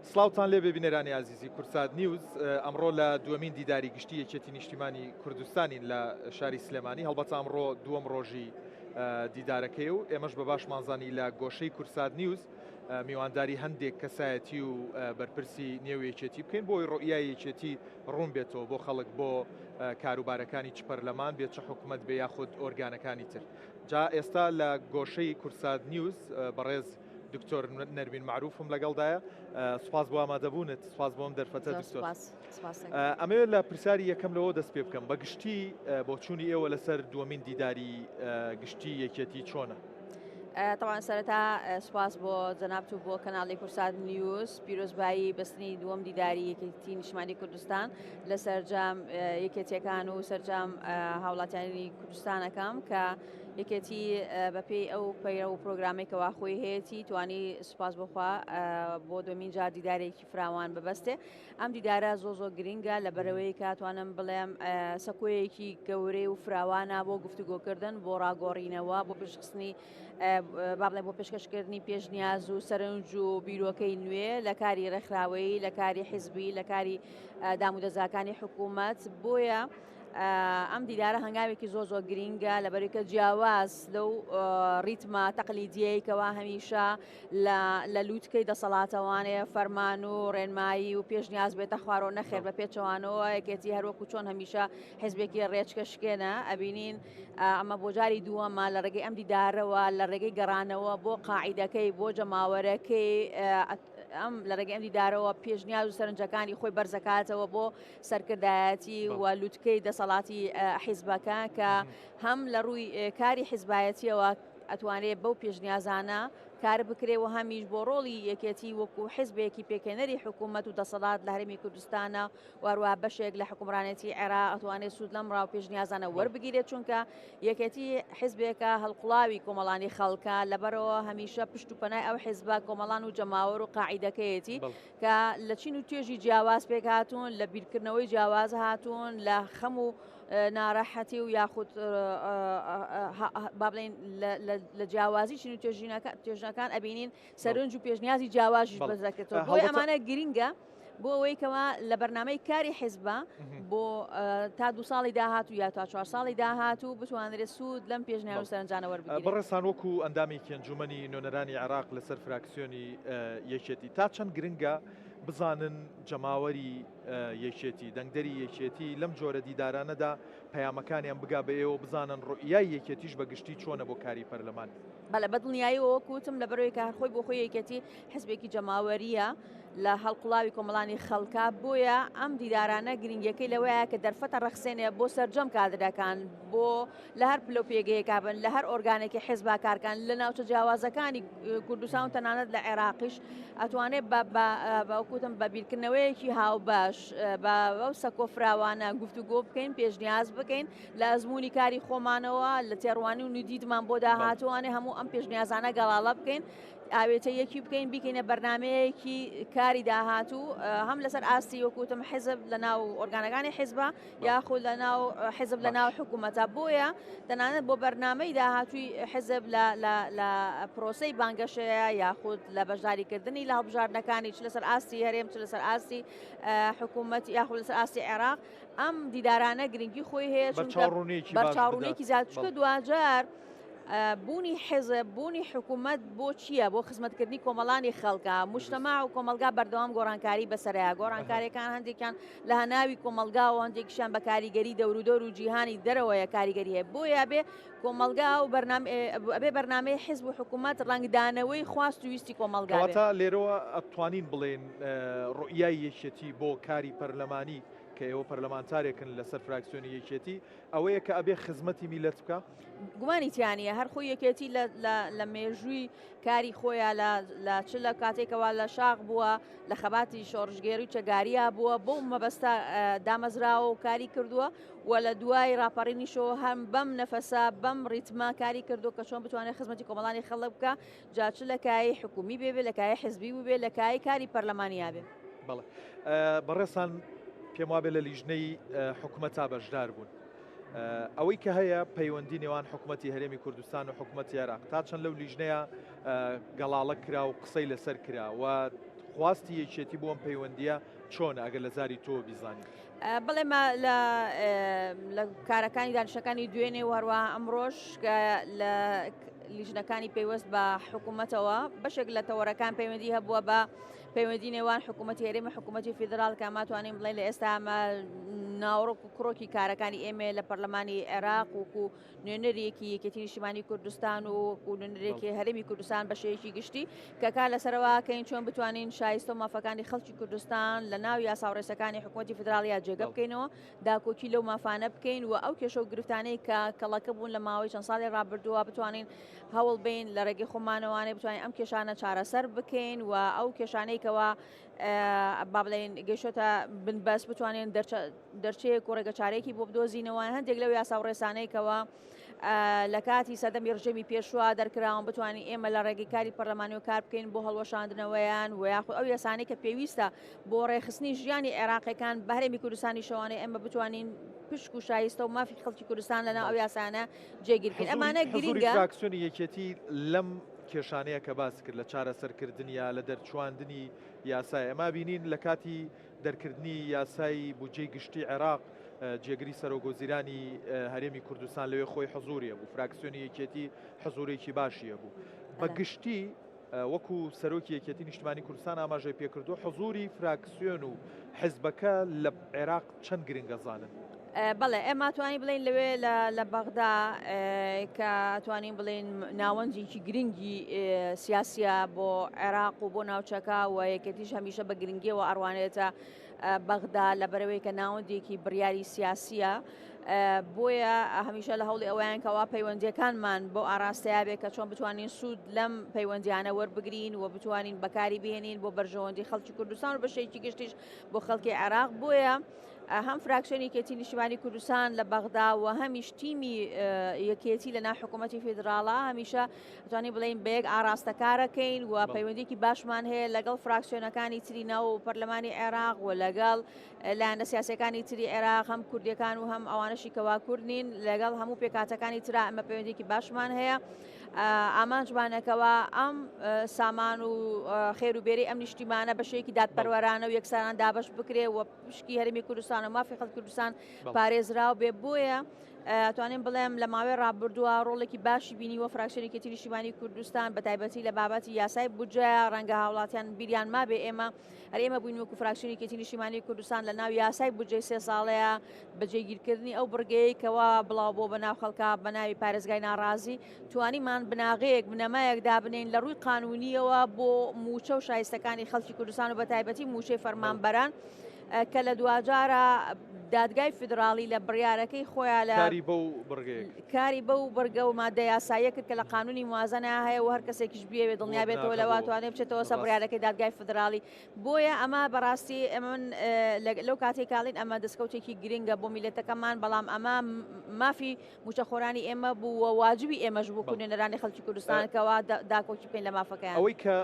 سڵاوتان لێبێ بینەرانی ئازیزی کوردسات نیوز، ئەمڕۆ لە دووەمین دیداری گشتی یەکێتی نیشتیمانی کوردستانین لە شاری سلێمانی، هەڵبەتە ئەمڕۆ دووەم ڕۆژی دیدارەکەی و ئێمەش بە باشمانزانی لە گۆشەی کوردسات نیوز میوانداری هەندێک کەسایەتی و بەرپرسی نێو یەکێتی بکەین بۆی ڕوئیای یەکێتی ڕوون بێتەوە بۆ خەڵک بۆ کاروبارەکانی چ پەرلەمان بێت چ حکومەت بێ یاخود ئۆرگانەکانی تر. جا ئێستا لە گۆشەی کوردسات نیوز بەڕێز دکتۆر نەرمین مەعروفم لەگەڵدایە سوپاس بۆ ئامادەبوونت سوپاس بۆم دەرفەتە دکتۆر ئەمەوێت لە پرسیاری یەکەم لەوە دەست پێ بکەم بە گشتی بۆچوونی ئێوە لەسەر دووەمین دیداری گشتی یەکێتی چۆنە؟ تەوان سەرەتا سوپاس بۆ جەنابت و بۆ کەناڵی کوردسات نیوز پیرۆزبایی بەستنی دووەم دیداری یەکێتی نیشتمانی کوردستان لە سەرجام یەکێتیەکان و سەرجام هاوڵاتیانی کوردستانەکەم کە یەکێتی بەپێی ئەو پەیرەو و پرۆگرامەی کەوا خۆی هەیەی توانی سوپاس بۆخوا بۆ دومین جار دیدارێکی فراوان ببەستێ ئەم دیدارە زۆ زۆر گرنگە لە بەرەوەی کاتوانم بڵێم سەکۆیەکی گەورەی و فراوانە بۆ گفتوگۆکردن بۆ ڕاگۆڕینەوە بۆ پێشخستنی با بڵێ بۆ پێشکەشکردنی پێشنیاز و سەرنج و بیرۆکەی نوێ لە کاری ڕێکخراوەیی لە کاری حیزبی لە کاری دامودەزاکانی حکوومەت بۆیە ئەم دیدارە هەنگاوێکی زۆر زۆر گرینگە لەبەرەوەی جیاواز لەو ڕیتمە تەقلیدیەی کەوا هەمیشە لە لووتکەی دەسەڵاتەوانێ فەرمان و ڕێنمایی و پێشنیاز بێتە خوارەوە نەخێر بە پێچەوانەوە یەکێتی هەروەکو چۆن هەمیشە حزبێکی ڕێچکە شکێنە ئەبینین ئەمە بۆ جاری دووەمە لە ڕێگەی ئەم دیدارەوە لە ڕێگەی گەڕانەوە بۆ قاعیدەکەی بۆ جەماوەرەکەی ئەم لە ڕێگەی ئەم دیدارەوە پێشنیاز و سەرنجەکانی خۆی بەرزەکاتەوە بۆ سەرکردایەتی و لوتکەی دەسەڵاتی حیزبەکە کە هەم لە ڕووی کاری حیزبایەتیەوە ئەتوانێت بەو پێشنیازانە کار بکرێ و هەمیش بۆ ڕۆڵی یەکێتی وەکو حیزبێکی پێکهێنەری حکوومەت و دەسەڵات لە هەرێمی کوردستانە و هەروەها بەشێک لە حوکمڕانێتی عێراق ئەتوانێت سوود لەم ڕا و پێشنیازانە وەربگیرێت چونکە یەکێتی حیزبێکە هەڵقوڵاوی کۆمەڵانی خەڵکە لەبەرەوە هەمیشە پشت و پەنای ئەو حیزبە کۆمەڵان و جەماوەر و قاعیدەکەیەتی کە لە چین و توێژی جیاواز پێکهاتوون لە بیرکردنەوەی جیاواز هاتوون لە خەم و ناڕەحەتی و یاخود با بڵێین لە جیاوازی چین و توێژەکان ئەبینین سەرنج و پێشنیازی جیاوازیش بەرز دەکرێتەوە بۆیە ئەمانە گرنگە بۆ ئەوەی کەوا لە بەرنامەی کاری حیزبە بۆ تا دو ساڵی داهاتوو یا تا چوار ساڵی داهاتوو بتوانرێت سوود لەم پێشنیار و سەرنجانە وەربگیرێت. بەڕێزتان وەکو ئەندامێکی ئەنجوومەنی نوێنەرانی عێراق لەسەر فراکسیۆنی یەکێتی تا چەند گرنگە بزانن جەماوەری یەکێتی، دەنگدەری یەکێتی لەم جۆرە دیدارانەدا پەیامەکانیان بگا بە ئێوە بزانن ڕوئیای یەکێتیش بە گشتی چۆنە بۆ کاری پەرلەمان؟ بەڵێ بە دڵنیاییەوە وەکو وتم لەبەرئەوەی کە هەر خۆی بۆ خۆی یەکێتی حزبێکی جەماوەرییە لە هەڵقوڵاوی کۆمەڵانی خەڵکە، بۆیە ئەم دیدارانە گرنگیەکەی لەوەیە کە دەرفەتە ڕەخسێنێ بۆ سەرجەم کادرەکان بۆ لە هەر پلە و پێگەیەکا بن لە هەر ئۆرگانێکی حزبا کارکان لە ناوچە جیاوازەکانی کوردستان و تەنانەت لە عێراقیش ئەتوانێت بە وەکوتم بە بیرکردنەوەیەکی هاوبەش بە ئەو سەکۆ فراوانە گفتوگۆ بکەین پێشنیاز بکەین لە ئەزموونی کاری خۆمانەوە لە تێڕوانی و ندیدمان بۆ داهاتوانێ هەموو ئەم پێشنیازانە گەڵاڵە بکەین ئاوێتە یەکی بکەین بیکەینە بەرنمەیەکی کاری داهاتوو هەم لەسەر ئاستی وەکوتم حیزب لە ناو ئۆرگانەکانی حیزبە یاخود لە ناو حیزب لە ناو حکوومەتە بۆیە تەنانەت بۆ بەرنمەی داهاتووی حیزب لە پرۆسەی بانگەشەیە یاخود لە بەشداریکردنی لە هەڵبژاردنەکانی چ لەسەر ئاستی هەرێم چ لەسەر ئاستی حکوومەت یاخود لەسەر ئاستی عێراق ئەم دیدارانە گرنگی خۆی هەیە بەرچاوڕوونیەکی زیاد چونکە دواجار بوونی حیزب، بوونی حکوومەت بۆ چییە؟ بۆ خزمەتکردنی کۆمەڵانی خەڵکە. موجتەماع و کۆمەڵگا بەردەوام گۆڕانکاری بەسەرایە. گۆڕانکارییەکان هەندێکیان لە هەناوی کۆمەڵگاوە و هەندێکیشیان بە کاریگەری دەوروودەور و جیهانی دەرەوەیە کاریگەری هەیە. بۆیە ئەبێ کۆمەڵگا و ئەبێ بەرنامەی حیزب و حکوومەت ڕەنگدانەوەی خواست و ویستی کۆمەڵگا بێ. کەواتە لێرەوە ئەتوانین بڵێین ڕوئیای یەکێتی بۆ کاری پەرلەمانی کە ئێوە پەرلەمانتارێکن لەسەر فراکسیۆنی یەکێتی ئەوەیە کە ئەبێ خزمەتی میللەت بکا؟ گومانی تیا نییە هەر خۆی یەکێتی لە مێژووی کاری خۆیان لە چ لە کاتێکەوە لە شاخ بووە لە خەباتی شۆڕشگێری و چەگاریا بووە بۆ مەبەستە دامەزراوە و کاری کردووە و لە دوای ڕاپەڕینیشەوە هەم بەم نەفەسە بەم ڕیتمە کاری کردو کە چۆن بتوانێت خزمەتی کۆمەڵانی خەڵک بکە جا چ لە کایەی حکومی بێ بێ لە کایەی حزبی بوو بێ لە کایەی کاری پەرلەمانیا بێ. بەڵێ بەڕێزتان پێم وابێ لە لیژنەی حکومەتا بەشدار بوون. ئەوەی کە هەیە پەیوەندی نێوان حکومەتی هەرێمی کوردستان و حکومەتی عێراق تا چەند لەو لیژنەیە گەڵاڵە کرا و قسەی لەسەر کرا و خواستی یەکێتی بۆ ئەم پەیوەندییە چۆنە ئەگەر لە زاری تۆوە بیزانین؟ بەڵێ مە لە لە کارەکانی دانیشتەکانی دوێنێ و هەروەها ئەمڕۆش کە لە لیژنەکانی پەیوەست بە حکوومەتەوە بەشێک لە تەوەرەکان پەیوەندی هەبووە بە پەیوەندی نێوان حکوومەتی هەرێم و حکوومەتی فیدراڵ کە ماتوانین بڵێن لە ئێستا ئەمە ناوەڕۆک و کڕۆکی کارەکانی ئێمە لە پەرلەمانی عێراق وکو نوێنەرێکی یەکێتی نیشتیمانی کوردستان و وەکو نوێنەرێکی هەرێمی کوردستان بە شێوەیەکی گشتی کە کار لەسەرەوە کەین چۆن بتوانین شایستە و مافەکانی خەڵکی کوردستان لە ناو یاسا و ڕێسەکانی حکوومەتی فیدراڵیا جێگە بکەینەوە، داکۆکی لەو مافانە بکەین و ئەو کێشە و گرفتانەی کە کەڵەکە بوون لە ماوەی چەند ساڵی ڕابردووە بتوانین هەوڵ بین لە ڕێگەی خۆمانەوانێ بتوانین ئەم کێشانە چارەسەر بکەین و ئەو کێشانەی کەوا با بڵێین گەیشتۆتە بنبەست بتوانین دەرچەیەک و ڕێگەچارەیەکی بۆ بدۆزینەوە، هەندێک لەو یاسا و ڕێسانەی کەوا لە کاتی سەردەمی ڕژێمی پێشوە دەرکراون بتوانین ئێمە لە ڕێگەی کاری پەرلەمانی و کار بکەین بۆ هەڵوەشاندنەوەیان و یاخود ئەو یاسانەی کە پێویستە بۆ ڕێکخستنی ژیانی عێراقیەکان بە هەرێمی کوردستانی شەوانەی ئێمە بتوانین پشک و شایستە و مافی خەڵکی کوردستان لەناو ئەو یاسانە جێگیر بکەین. ئەمانە گرینگە. فراکسیۆنی یەکێتی لەم کێشانەیە کە باست کرد لە چارەسەرکردنیا لە دەرچواندنی یاسای ئەما بینین لە کاتی دەرکردنی یاسای بودجەی گشتی عێراق جێگری سەرۆک وەزیرانی هەرێمی کوردستان لەوێ خۆی حزوری هەبوو، فراکسیۆنی یەکێتی حزورێکی باشی هەبوو. بە گشتی وەکو سەرۆکی یەکێتی نیشتمانی کوردستان ئاماژەی پێکردووە، حزوری فراکسیۆن و حزبەکە لە عێراق چەند گرنگە زانن؟ بەڵێ ئێمە توانین بڵێین لەوێ لە بەغدا کە توانین بڵێین ناوەندێکی گرنگی سیاسیە بۆ عێراق و بۆ ناوچەکە و یەکێتیش هەمیشە بە گرنگیەوە ئەڕوانێتە بەغدا لە بەرەوەی کە ناوەندێکی بڕیاری سیاسیە بۆیە هەمیشە لە هەوڵی ئەویان کەوا پەیوەندیەکانمان بۆ ئاراستەیە بێ کە چۆن بتوانین سوود لەم پەیوەندیانە وەربگرین و بتوانین بەکاری بهێنین بۆ بەرژەوەندی خەڵکی کوردستان و بەشێکی گشتیش بۆ خەڵکی عێراق. بۆیە هەم فراکسیۆنی یەکێتی نیشتیمانی کوردستان لە بەغدا و هەمیش تیمی یەکێتی لە ناو حکوومەتی فیدراڵا هەمیشە توانین بڵێین بە یەک ئاراستە کارەکەین و پەیوەندیکی باشمان هەیە لەگەڵ فراکسیۆنەکانی تری ناو پەرلەمانی عێراق و لەگەڵ لایەنە سیاسەکانی تری عێراق هەم کوردیەکان و هەم ئەوانەشی کەوا کورد نین لەگەڵ هەموو پێکاتەکانی ترا ئەمە پەیوەندیکی باشمان هەیە. ئامانجمانەکەوە ئەم سامان و خێر و بێری ئەم نیشتیمانە بە شێوەیەکی دادپەروەرانە و یەکسانان دابەش بکرێ و پشکی هەرێمی کوردستان و مافی خەڵکی کوردستان پارێزراو بێ. بۆیە توانیم بڵێم لە ماوەی ڕابردووە ڕۆڵێکی باشی بینیوە فراکسیۆنی یەکێتی نیشتیمانی کوردستان بە تایبەتی لە بابەتی یاسای بودجە. ڕەنگە هاوڵاتیان بیریان مابێ ئێمە هەر ئێمە بووین وەکو فراکسیۆنی یەکێتی نیشتیمانی کوردستان لە ناو یاسای بودجەی سێ ساڵەیە بە جێگیرکردنی ئەو بڕگەیەی کەوا بڵاو بۆ بە ناو خەڵکا بە ناوی پارێزگای ناڕازی توانیمان بناغەیەک بنەمایەک دابنێین لە ڕووی قانونیەوە بۆ مووچە و شایستەکانی خەڵکی کوردستان و بە تایبەتی مووچەی فەرمانبەران کە لە دواجارە دادگای فیدراڵی لە بڕیارەکەی خۆیان لە کاری بەو بڕگەیە کرد. کاری بەو بڕگە و مادە یاساییە کرد کە لە قانونی موازنە هەیە و هەر کەسێکیش بیەوێت دڵنیا بێتەوە لەوە توانێت بچێتەوە سەر بڕیارەکەی دادگای فیدراڵی. بۆیە ئەمە بەڕاستی من لەو کاتێک کاڵین ئەمە دەستکەوتێکی گرنگە بۆ میلەتەکەمان، بەڵام ئەمە مافی مووچەخۆرانی ئێمە بوو و واجبی ئێمەش بوو وەکو نوێنەرانی خەڵکی کوردستان کەوا داکۆکی بکەین لە مافەکەیان. ئەوەی کە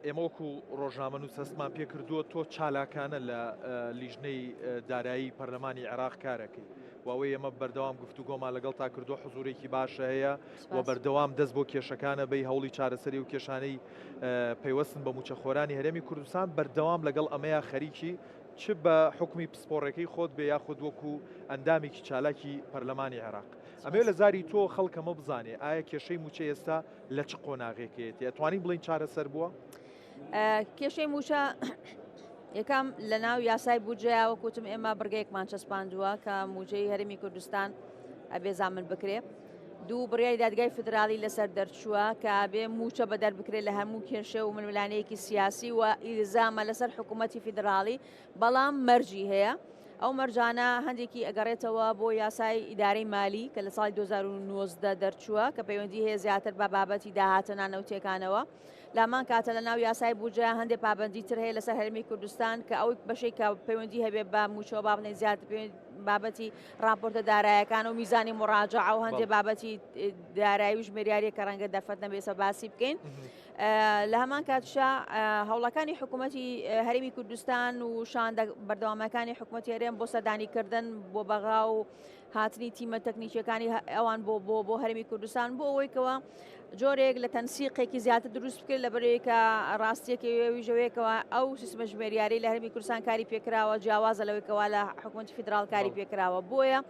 ئێمە وەکو ڕۆژنامەنووس هەستمان پێ کردووە تۆ چالاکانە لە لیژنەی دارایی پەرلەمانی عێراق کارەکەی و ئەوەی ئێمە بەردەوام گفتوگۆمان لەگەڵتا کردووە حزوورێکی باشە هەیە و بەردەوام دەست بۆ کێشەکانە بەی هەوڵی چارەسەری و کێشانەی پەیوەستن بە مووچەخۆرانی هەرێمی کوردستان بەردەوام لەگەڵ ئەمەیا خەریکی چ بە حوکمی پسپۆڕێکەی خۆت بێ یاخود وەکو ئەندامێکی چالاکی پەرلەمانی عێراق. ئەمەوێ لە زاری تۆ خەڵک ئەمە بزانێ ئایا کێشەی مووچە ئێستا لە چ قۆناغێکەیەتی؟ ئەتوانین بڵێین چارەسەر بووە؟ کێشەی مووچە یەکەم لە ناو یاسای بودجەیە وەک وتم ئێمە بڕگەیەکمان چەسپاندووە کە مووچەی هەرێمی کوردستان ئەبێ زامن بکرێ. دوو بڕیاری دادگای فیدراڵی لەسەر دەرچووە کە بێ مووچە بەدەر بکرێت لە هەموو کێشە و ململانێیەکی سیاسی و ئیلزامە لەسەر حکوومەتی فیدراڵی، بەڵام مەرجی هەیە. ئەو مەرجانە هەندێکی ئەگەڕێتەوە بۆ یاسای ئیدارەی مالی کە لە ساڵی 2019 دەرچووە کە پەیوەندی هەیە زیاتر بە بابەتی داهاتە نانەوتیەکانەوە. لامان کاتە لە ناو یاسای بودجە هەندێک پابەندی تر هەیە لەسەر هەرێمی کوردستان کە ئەو بەشێک کە پەیوەندی هەبێت بە مووچەوە با بڵێین زیاتر بابەتی راپۆرتە دارایەکان و میزانی مڕاجعە و هەندێک بابەتی دارایی و ژمێریاریە کە ڕەنگە دەرفەت نەبێت ئێستا باسی بکەین. لە هەمان کاتشا هەوڵەکانی حکوومەتی هەرێمی کوردستان و شاندە بەردەوامەکانی حکوومەتی هەرێم بۆ سەردانیکردن بۆ بەغا و هاتنی تیمە تەکنیکیەکانی ئەوان بۆ بۆ بۆ هەرێمی کوردستان بۆ ئەوەی کەەوە جۆرێک لە تەنسیقێکی زیاتر دروست بکرێت لە بەرەیەکە ڕاستیەکەی ویژەوەیەکەوە ئەو سیستمە ژمێریاری لە هەرمی کوردستان کاری پێکراوە جیاوازە لەوەی کەوا لە حکوومەتی فیدراڵ کاری پێکراوە بۆیە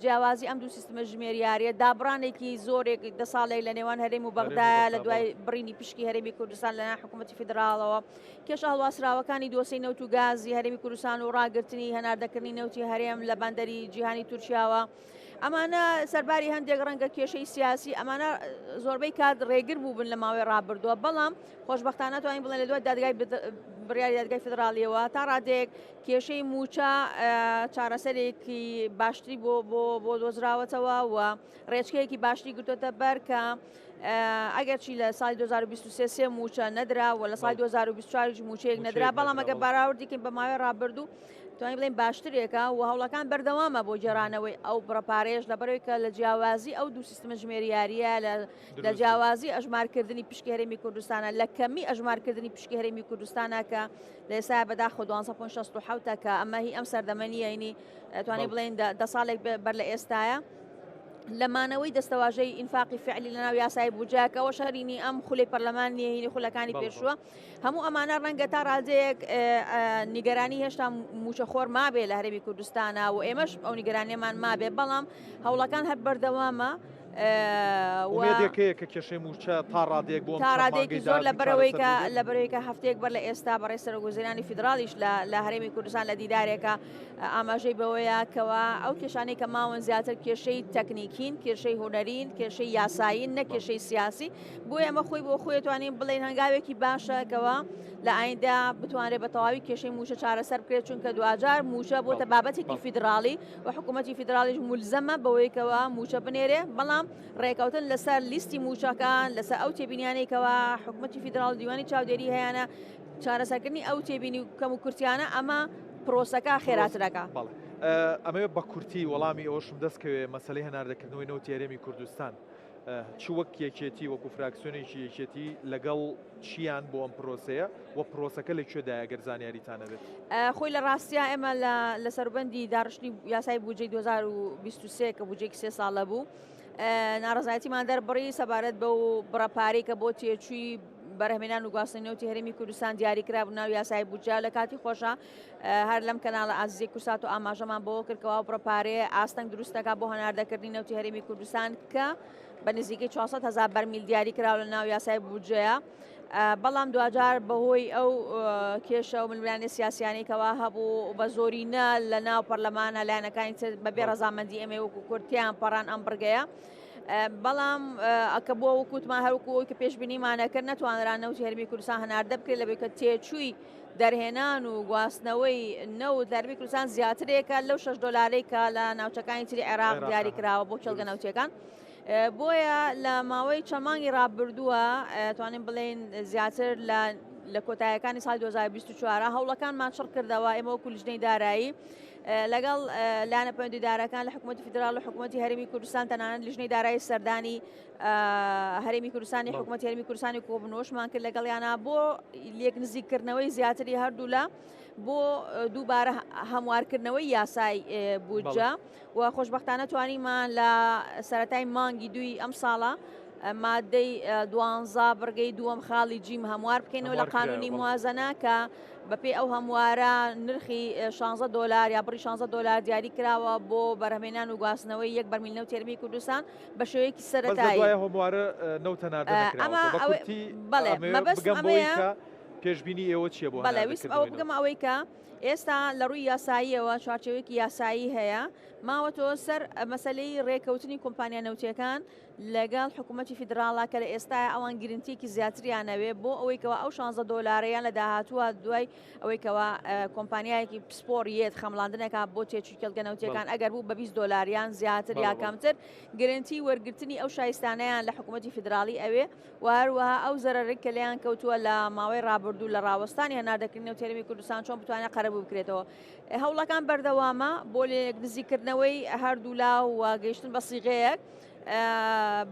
جیاوازی ئەم دوو سیستمە ژمێریاریە دابڕانێکی زۆرێک دە ساڵێک لە نێوان هەرێم و بەغدایە لە دوای بڕینی پشکی هەرێمی کوردستان لەلایەن حکوومەتی فیدراڵەوە کێشە هەڵواسراوەکانی دۆسەی نەوت و گازی هەرێمی کوردستان و ڕاگرتنی هەناردەکردنی نەوتی هەرێم لە بەندەری جیهانی تورکیاوە ئەمانە سەرباری هەندێک ڕەنگە کێشەی سیاسی ئەمانە زۆربەی کات ڕێگر بووبن لە ماوەی ڕابردووە بەڵام خۆشبەختانە توانین بڵێن لە دوای دادگای بڕیاری دادگای فیدراڵیەوە تا ڕادەیەک کێشەی مووچە چارەسەرێکی باشتری بۆ بۆ بۆ دۆزراوەتەوە و ڕێچکەیەکی باشتری گرتوتە بەر کە ئەگەرچی لە ساڵی 2023 سێ مووچە نەدرا و لە ساڵی 2024 مووچەیەک نەدرا بەڵام ئەگەر بەراوردیکەین بە ماوەی ڕابردوو توانین بڵێین باشترێکە و هەوڵەکان بەردەوامە بۆ گێڕانەوەی ئەو بڕە پارەیەش لەبەرەوەی کە لە جیاوازی ئەو دوو سیستمە ژمێریاریە لە جیاوازی ئەژمارکردنی پشکی هەرێمی کوردستانە لە کەمی ئەژمارکردنی پشکی هەرێمی کوردستانە کە لە ئێستا بەداخەوە 12.67 کە ئەمە هی ئەم سەردەمە نییە ینی توانین بڵێین دە ساڵێک بەر لە ئێستاە لە مانەوەی دەستەواژەی ئینفاقی فعلی لەناو یاسای بودجە کە ئەوەش هەرینی ئەم خولەی پەرلەمان نییە هینی خولەکانی پێشووە هەموو ئەمانە ڕەنگە تا ڕادەیەک نیگەرانی هێشتا موچەخۆر مابێ لە هەرێمی کوردستانە و ئێمەش ئەو نیگەرانیەمان مابێ بەڵام هەوڵەکان هەر بەردەوامە ئومێدێک هەیە کە کێشەی مووچە تا ڕادەیەک بۆ تا ڕادەیەکی زۆر لە بەرەوەی کە لە بەرەوەی کە هەفتەیەک بەر لە ئێستا بەڕێز سەرۆکوەزیرانی فیدراڵیش لە هەرێمی کوردستان لە دیدارێکە ئاماژەی بەوەیە کەوا ئەو کێشانەی کە ماون زیاتر کێشەی تەکنیکین، کێشەی هونەرین، کێشەی یاسایین نەک کێشەی سیاسی، بۆیە ئەمە خۆی بۆ خۆی توانین بڵێین هەنگاوێکی باشە کەوا لە ئایندە بتوانرێت بە تەواوی کێشەی مووچە چارەسەر بکرێت، چونکە دواجار مووچە بۆتە بابەتێکی فیدراڵی و حکوومەتی فیدراڵیش مولزەمە بەوەی کەوا مووچە بنێرێ، بەڵام ڕێکەوتن لەسەر لیستی مووچەکان، لەسەر ئەو تێبینیانەی کەوا حکوومەتی فیدراڵ و دیوانی چاودێری هەیانە، چارەسەرکردنی ئەو تێبینی و کەموکورتیانە ئەمە پرۆسەکە خێراتر ئەکا. بەڵێ ئەمەوێ بە کورتی وەڵامی ئەوەشم دەست کەوێ مەسەلەی هەناردەکردنەوەی نەوتی هەرێمی کوردستان چ وەک یەکێتی وەکو فراکسیۆنێکی یەکێتی لەگەڵ چیان بۆ ئەم پرۆسەیە و پرۆسەکە لە کوێدایە گەر زانیاریتان هەبێت؟ خۆی لە ڕاستیا ئێمە لە سەروبەندی داڕشتنی یاسای بودجەی 2023 کە بودجەیەکی سێ ساڵە بوو ناڕەزایەتیمان دەربڕی سەبارەت بەو بڕە پارەی کە بۆ تێچووی بەرهەمێنان و گواستنەوەی نەوتی هەرێمی کوردستان دیاری کرابوو ناو یاسای بودجە لە کاتی خۆشە هەر لەم کەناڵە ئازیزی کوردسات و ئاماژەمان بۆ کرد کەوا بڕە پارەیە ئاستەنگ دروست دەکات بۆ هەناردەکردنی نەوتی هەرێمی کوردستان کە بە نزیکەی 400 هزار بەرمیل دیاری کراوە لە ناو یاسای بودجەیە. بەڵام دواجار بەهۆی ئەو کێشە و ململانێ سیاسیانەی کەوا هەبوو بە زۆرینە لە ناو پەرلەمانە لایەنەکانی تر بەبێ ڕەزامەندی ئێمەی وەکو کورد تێیان پەڕان ئەم بڕگەیە. بەڵام کە بۆ وەکوتمان هەروکو ئەوی کە پێشبینیمانە کرد نەتوانرا نەوتی هەرمی کوردستان هەناردە بکرێت لەبەی کە تێچووی دەرهێنان و گواستنەوەی نەوت لە هەرمی کوردستان زیاترێکە لەو 6 دۆلارەی کە لە ناوچەکانی تری عێراق دیاری کراوە بۆ کێڵگە نەوتیەکان. بۆیە لە ماوەی چەند مانگی ڕابردووە توانین بڵێین زیاتر لە لە کۆتایەکانی ساڵی 2024 هەوڵەکانمان چڕ کردەوە ئێمە وەکو لیژنەی دارایی لەگەڵ لایەنە پەیوەندیدارەکان لە حکوومەتی فیدراڵ و حکوومەتی هەرێمی کوردستان تەنانەت لیژنەی دارایی سەردانی هەرێمی کوردستانی حکوومەتی هەرێمی کوردستانی کۆبوونەوەشمان کرد لەگەڵیانە بۆ لێک نزیککردنەوەی زیاتری هەردوولا بۆ دووبارە هەموارکردنەوەی یاسای بودجە و خۆشبەختانە توانیمان لە سەرەتای مانگی دووی ئەم ساڵە مادەی دوانزە بڕگەی دووەم خاڵی جیم هەموار بکەینەوە لە قانونی موازنە کە بەپێی ئەو هەموارە نرخی 16 دۆلار یا بڕی 16 دۆلار دیاری کراوە بۆ بەرهەمێنان و گواستنەوەی یەک بەرمیل نەوتی هەرێمی کوردستان بە شێوەیەکی سەرەتایی. دوای هەموارە نەوت هەناردە نەکراوە. بە کورتی بەڵێ مەبەستم ئەمەیە پێشبینی ئێوە چییە بۆ بەڵێ ویستم ئەوە بگەمە ئەوەی کە ئێستا لە ڕووی یاساییەوە چوارچێوەیەکی یاسایی هەیە ماوەتەوە سەر مەسەلەی ڕێکەوتنی کۆمپانیا نەوتیەکان لەگەڵ حکوومەتی فیدراڵا کە لە ئێستایا ئەوان گرنتیەکی زیاتریان ئەوێ بۆ ئەوەی کەوا ئەو شانزە دۆلارەیان لە داهاتووە دوای ئەوەی کەوا کۆمپانیایەکی پسپۆڕ یەت خەمڵاندنەکە بۆ تێچووی کێڵگە نەوتیەکان ئەگەر بوو بە 20 دۆلار یان زیاتر یا کەمتر گرنتی وەرگرتنی ئەو شایستانەیان لە حکوومەتی فیدراڵی ئەوێ و هەروەها ئەو زەرەرەی کە لێیان کەوتووە لە ماوەی ڕابردوو لە ڕاوەستانی هەناردەکردنی نەوتی هەرێمی کوردستان چۆن بتوانێت قەرەبوو بکرێتەوە. هەوڵەکان بەردەوامە بۆ لێک نزیککردنەوەی هەردوولا و گەیشتن بە سیغەیەک.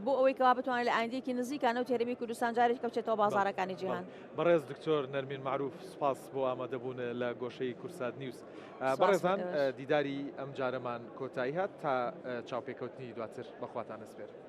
بۆ ئەوەی کەوا بتوانێت لە ئایندەیەکی نزیکا نەوتی هەرێمی کوردستان جارێکە بچێتەوە بازاڕەکانی جیهان. بەڕێز دکتۆر نەرمین مەعروف سوپاس بۆ ئامادەبوون لە گۆشەی کورسات نیوز. بەڕێزان دیداری ئەمجارەمان کۆتایی هات تا چاوپێکەوتنی دواتر بەخواتان ئەسپێرم.